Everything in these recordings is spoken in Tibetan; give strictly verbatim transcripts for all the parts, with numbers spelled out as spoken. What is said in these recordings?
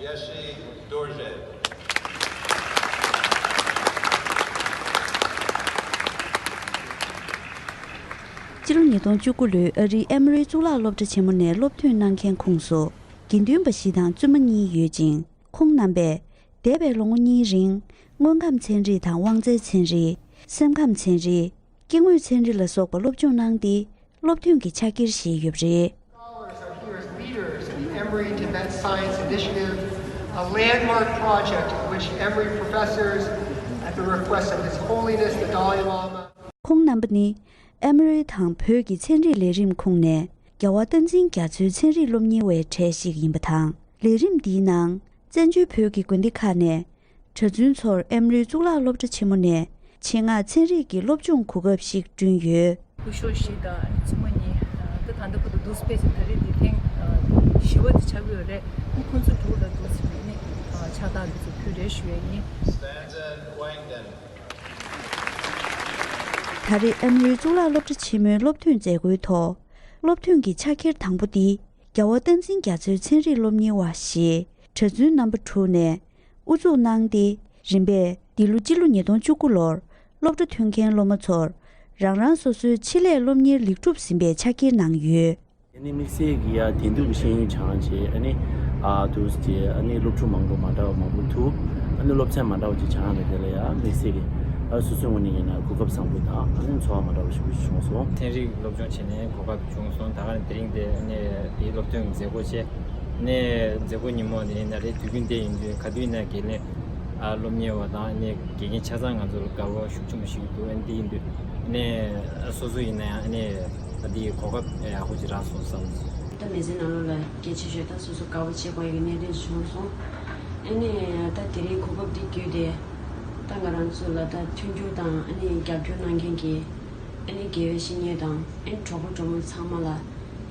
Yeshi Dorje. སྤྱི་ལོ་ཉིས་སྟོང་བཅུ་དགུ་ལོའི་ཨ་རིའི་ཨེ་མོ་རི་གཙུག་ལག་སློབ་གྲྭ་ཆེན་མོ་ནས་སློབ་ཐོན་གནང་མཁན་ཁོངས་སུ་དགེ་འདུན་པ་བཞི་དང་བཙུན་མ་གཉིས་ཡོད་ཅིང་། ཁོང་རྣམ་པས་འདས་པའི་ལོ་ངོ་གཉིས་རིང་དངོས་ཁམས་ཚན་རིག་དང་དབང་རྩའི་ཚན་རིག་སེམས་ཁམས་ཚན་རིག་སྐྱེ་དངོས་ཚན་རིག་ལ་སོགས་པ་སློབ་སྦྱོང་གནང་སྟེ། སློབ་ཐོན་གྱི་ཕྱག་འཁྱེར་བཞེས་ཡོད་པ་རེད། Scholars are here as leaders in the Emory Tibet Science Initiative, a landmark project in which Emory professors, at the request of His Holiness the Dalai Lama, ཁོང་རྣམ་པ་ནི་ཨེ་མོ་རི་དང་བོད་ཀྱི་ཚན་རིག་ལས་རིམ་ཁོངས་ནས་རྒྱལ་བ་བསྟན་འཛིན་རྒྱ་མཚོའི་ཚན་རིག་སློབ་གཉེར་བའི་གྲས་ཤིག་ཡིན་པ་དང་། ལས་རིམ་འདིའི་ནང་བཙན་བྱོལ་བོད་ཀྱི་དགོན་སྡེ་ཁག་ནས་གྲྭ་བཙུན་ཚོར་ཨེ་མོ་རི་གཙུག་ལག་སློབ་གྲྭ་ཆེན་མོ་ནས་ཆེད་མངགས་ཚན་རིག་གི་སློབ་སྦྱོང་གོ་སྐབས་ཤིག་བསྐྲུན་ཡོད། སྐུ་ཞབས་བཞི་དང་ཨ་ནི་བཙུན་མ་གཉིས། ད་ད་ལྟ་བར་དུ་འདུག་སེ་ཕེབས་ཟིན། ད་རེས་འདི་ཐེངས་བཞི་པ་དེ་ཆགས་ཀྱི་ཡོད་རེད། ཁོང་ཚོ་དྲུག་ལ་འདུག་སེ་ནས་ཕྱག་རྟགས་འདི་ཚོ་ཕུལ་རེ་ཞུ་ཡས་ཡིན། Stanton Langdon. ད་རེས་ཨེ་མོ་རི་གཙུག་ལག་སློབ་གྲྭ་ཆེན་མོའི་སློབ་ཐོན་མཛད་སྒོའི་ཐོག་སློབ་ཐོན་གྱི་ཕྱག་འཁྱེར་དང་པོ་འདི་རྒྱལ་བ་བསྟན་འཛིན་རྒྱ་མཚོའི་ཚན་རིག་སློབ་གཉེར་བ་ཞེས་གྲྭ་བཙུན་རྣམ་པ་དྲུག་ནས་དབུ་འཛུགས་གནང་སྟེ། རིམ་པས་འདི་ལོ་སྤྱི་ལོ་ཉིས་སྟོང་བཅུ་དགུ་ལོར་སློབ་གྲྭ་ཐོན་མཁན་སློབ་མ་ཚོར་རང་རང་སོ་སོའི་ཆེད་ལས་སློབ་གཉེར་ལེགས་གྲུབ་ཟིན་པའི་ཕྱག་འཁྱེར་གནང་ཡོད། ཨ་ནི་དམིགས་བསལ་གྱི་ཡ་དེང་དུས་ཀྱི་ཤེས་ཡོན་སྦྱང་བྱས། ཨ་ནི་ཨ་དུས་ཀྱི་ཨ་ནི་སློབ་ཕྲུག་མང་པོ་མ་འདྲ་བ་མང་པོ་ཐུག་ཨ་ནི་སློབ་ཚན་མ་འདྲ་བ་ཅིག་སྦྱང་ཡ་ལ་དེ་ལ་ཡ་དམིགས་བསལ་གྱི་ཨ་སོ་སོའི་ངོས་ནས་ཡིན་ན་གོ་སྐབས་བཟང་པོ་དང་ཨ་ནི་ཚོར་བ་མ་འདྲ་བ་ཞིག་བྱུང་སོང་། ཚན་རིག་སློབ་སྦྱོང་བྱས་ནས་གོ་སྐབས་བྱུང་སོང་། ད་ག་ནས་དེ་རིང་དེ་ཨ་ནི་དེའི་སློབ་ཐོན་མཛད་སྒོ་བྱས་ནས་མཛད་སྒོ་ཉིན་མོ་དེ་ཡིན་ན་རེད། དུས་རྒྱུན་དེ་ཡིན་དུས་ག་དུས་ཡིན་ན་དགེ་ལས་ཨ་སློབ་གཉེར་བ་དང་ཨ་ནི་དགེ་རྒན་ཆ་ཚང་ང་ཚོ་ལ་དགའ་བོ་ཤུགས་ཆེན་པོ་ཞིག་འདུག་ཨ་ནི་དེ་ཡིན་དུས་ཨ་ནི་སོ་སོ་ཡིན་ན་ཡང་ཨ་ནི། ད་འདི་གོ་སྐབས་ཡག་པོ་ཅིག་རག་སོང་བསམ། ད་མི་ཚེ་ནང་ལོགས་ལ་སྐད་ཆ་ཤོད་ད་སོ་སོ་དགའ་པོ་བྱེད་དགོས་ཡག་གི་གནད་དོན་བྱུང་སོང་། ཨ་ནི་ད་དེ་རིང་གོ་སྐབས་འདི་བརྒྱུད་དེ་ད་ང་རང་ཚོ་ལ་ད་མཐུན་འགྱུར་དང་ཨ་ནི་རྒྱབ་སྐྱོར་གནང་མཁན་གྱི་ཨ་ནི་དགེ་བའི་བཤེས་གཉེན་དང་ཨ་ནི་གྲོགས་པོ་གྲོགས་མོ་ཚང་མ་ལ་ཨ་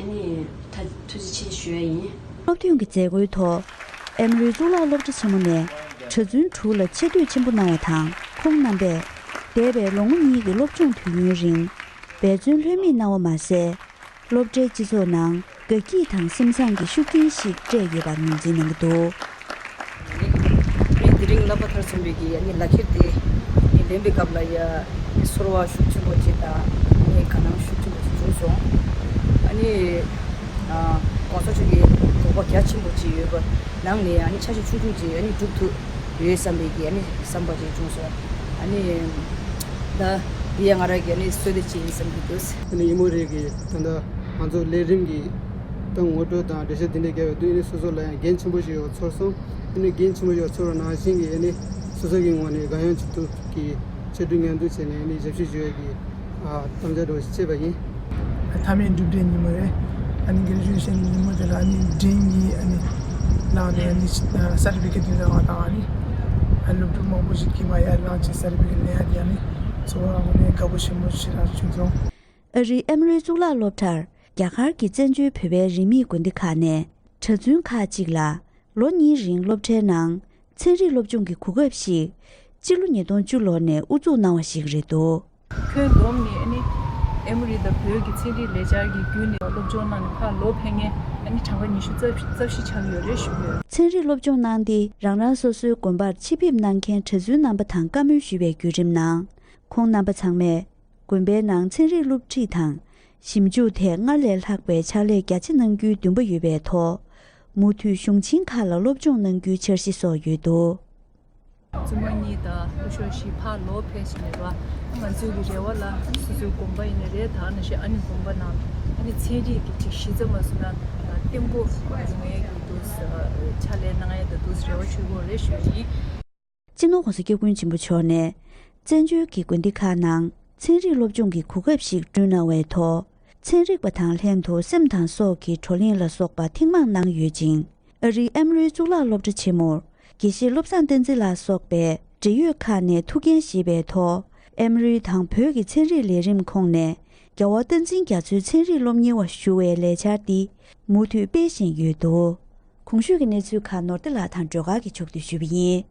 ནི་ད་ཐུགས་རྗེ་ཆེ་ཞུ་ཡ་ཡིན། སློབ་ཐོན་གྱི་མཛད་སྒོའི་ཐོག་ཨེ་མོ་རི་གཙུག་ལག་སློབ་གྲྭ་ཆེན་མོ་ནས་གྲྭ་བཙུན་དྲུག་ལ་ཆེ་བསྟོད་ཆེན་པོ་གནང་བ་དང་། ཁོང་རྣམ་པས་འདས་པའི་ལོ་ངོ་གཉིས་ཀྱི་སློབ་སྦྱོང་དུས་ཡུན་རིང་འབད་བརྩོན་ལྷོད་མེད་གནང་བ་མ་ཟད། སློབ་གྲྭའི་སྤྱི་ཚོགས་ནང་དགའ་སྐྱིད་དང་སེམས་བཟང་གི་ཤུགས་རྐྱེན་ཞིག་སྤྲད་ཡོད་པར་ངོས་འཛིན་གནང་གི་འདུག། ངས་དེ་རིང་བསླབ་པ་མཐར་སོན་པའི་གི་ཨ་ནི་ལག་ཁྱེར་དེ་ངས་ལེན་པའི་སྐབས་ལ་ཡ་ཚོར་བ་ཤུགས་ཆེན་པོ་ཅིག་དང་ངས་དགའ་སྣང་ཤུགས་ཆེན་པོ་ཅིག་བྱུང་སོང་། ཨ་ནི་ཨ་གོང་ས་མཆོག་གི་དགོངས་པ་རྒྱ་ཆེན་པོ་ཅིག་ཡོད་པ་ནང་ནས་ཨ་ནི་ཆ་ཤས་ཆུང་ཆུང་ཅིག་ཨ་ནི་སྒྲུབ་ཐུབ་ཡོད་བསམ་པའི་གི་ཨ་ནི་བསམ་པ་ཅིག་བྱུང་སོང་། ཨ་ནི་ད་འདི་ཡ་ང་རང་གི་ཨ་ནི་བསོད་བདེ་ཅིག་ཡིན་བསམ་གྱི་འདུག། ཨ་ནི་ཨེ་མོ་རི་གི་ད་ལྟ་ང་ཚོ་ལས་རིམ་གྱི་ད་ངོ་སྤྲོད་དང་འགྲེལ་བཤད་འདི་འདྲ་བརྒྱབ་ཡོད་དུས་ཨ་ནི་སོ་སོ་ལ་ཡང་འགན་ཆེན་པོ་ཞིག་ཡོད་པ་ཚོར་སོང་། ཨ་ནི་འགན་ཆེན་པོ་ཞིག་ཡོད་པ་ཚོར་བ་ནང་བཞིན་གྱི་ཨ་ནི་སོ་སོ་གི་ངོས་ནས་གང་ཡོང་ཅི་ཐུབ་ཀྱི་ཕྱར་གྲུ་མཉམ་འདེགས་བྱས་ནས་ཨ་ནི་ཞབས་ཞུ་ཞུ་ཡ་གི་ཨ་དམ་བཅའ་འདྲ་བོ་ཞིག་བྱས་པ་ཡིན། མཐའ་མའི་གྲུབ་འབྲས་ཉིན་མོ་རེད། ཨ་ནི་གྲྭ་བཙུན་ཉིན་མོ་དེ་ལ་ཨ་ནི་འབྲིང་གི་ཨ་ནི་བླངས་ནས་ཨ་ནི་ས་ཊི་ཕི་ཀེཊ་འདི་ལེན་པ་དང་ཨ་ནི་ཨ་སློབ་ཕྲུག་མང་པོ་ཞིག་གིས་མ་ཡར་ལངས་བྱས་ས་ཊི་ཕི་ཀེཊ་ལེན་ཡ་དེ་ཨ་ནི་ཚོར་བ་ངོ་ནས་དགའ་པོ་ཞེ་པོ་ཞིག་རང་བྱུང་སོང་། ཨ་རིའི་ཨེ་མོ་རི་གཙུག་ལག་སློབ་གྲྭར་རྒྱ་གར་གྱི་བཙན་བྱོལ་བོད་པའི་རིས་མེད་དགོན་སྡེ་ཁག་ནས་གྲྭ་བཙུན་ཁག་ཅིག་ལ་ལོ་གཉིས་རིང་སློབ་གྲྭའི་ནང་ཚན་རིག་སློབ་སྦྱོང་གི་གོ་སྐབས་ཤིག་སྤྱི་ལོ་ཉིས་སྟོང་བཅུ་ལོ་ནས་དབུ་འཛུགས་གནང་བ་ཞིག་རེད་འདུག། ཁྱོན་བསྡོམས་ནས་ཨ་ནི་ཨེ་མོ་རི་དང་བོད་ཀྱི་ཚན་རིག་ལས་འཆར་གྱི་བརྒྱུད་ནས་སློབ་སྦྱོང་གནང་ནས་ཕར་ལོག་ཕེབས་མཁན་ཨ་ནི་གྲངས་ཀ་ཉི་ཤུ་རྩ་བཞི་ཆགས་ཡོད་རེད་ཞུ་གི་ཡོད། ཚན་རིག་སློབ་སྦྱོང་གནང་སྟེ་རང་རང་སོ་སོའི་དགོན་པར་ཆེད་ཕེབས་གནང་མཁན་གྲྭ་བཙུན་རྣམ་པ་དང་བཀའ་མོལ་ཞུས་པའི་བརྒྱུད་རིམ་ནང་། ཁོང་རྣམ་པ་ཚང་མས་དགོན་པའི་ནང་ཚན་རིག་སློབ་ཁྲིད་དང་ཞིབ་འཇུག་ཐད་སྔར་ལས་ལྷག་པའི་ཕྱག་ལས་རྒྱ་ཆེ་གནང་རྒྱུའི་འདུན་པ་ཡོད་པའི་ཐོག་མུ་མཐུད་གཞུང་ཆེན་ཁག་ལ་སློབ་སྦྱོང་གནང་རྒྱུའི་འཆར་གཞི་སོགས་ཡོད་འདུག། བཙུན་མ་གཉིས་དང་སྐུ་ཞབས་བཞི་ཕར་ལོག་ཕེབས་ཤིག་ནས་ར། ང་ཚོའི་གི་རེ་བ་ལ་སོ་སོའི་དགོན་པ་ཡིན་ན་རེད། ད་ནང་བཞིན་ཨ་ནི་དགོན་པ་ནང་ཨ་ནི་ཚན་རིག་གི་ཅིག་གཞི་རྩ་མ་བཟོ་ན་བརྟན་པོ་ཡོང་ཡས་ཀྱི་འདུག་ཕྱག་ལས་གནང་ཡས་དང་འདུག་རེ་བ་ཞུ་དགོས་རེད་ཞུ་ཡ་ཡིན། སྤྱི་ནོར་༸གོང་ས་༸སྐྱབས་མགོན་ཆེན་པོ་མཆོག་ནས་བཙན་བྱོལ་གྱི་དགོན་སྡེ་ཁག་ནང་ཚན་རིག་སློབ་སྦྱོང་གི་གོ་སྐབས་ཤིག་བསྐྲུན་གནང་བའི་ཐོག་ཚན་རིག་པ་དང་ལྷན་དུ་སེམས་དང་སྲོག་གི་བགྲོ་གླེང་ལ་སོགས་པ་ཐེངས་མང་གནང་ཡོད་ཅིང་། ཨ་རིའི་ཨེ་མོ་རིའི་གཙུག་ལག་སློབ་གྲྭ་ཆེན་མོར་དགེ་བཤེས་བློ་བཟང་བསྟན་འཛིན་ལ་སོགས་པའི་འབྲེལ་ཡོད་ཁག་ནས་ཐུགས་འགན་བཞེས་པའི་ཐོག་ཨེ་མོ་རི་དང་བོད་ཀྱི་ཚན་རིག་ལས་རིམ་ཁོངས་ནས་རྒྱལ་བ་བསྟན་འཛིན་རྒྱ་མཚོའི་ཚན་རིག་སློབ་གཉེར་བ་ཞུ་བའི་ལས་འཆར་འདི་མུ་མཐུད་སྤེལ་བཞིན་ཡོད་འདུག། གོང་ཞུས་ཀྱི་གནས་ཚུལ་ཁག་ནོར་བདེ་ལགས་དང་སྒྲོལ་དཀར་གྱིས་ཕྱོགས་བསྡུས་ཞུས་པ་ཡིན།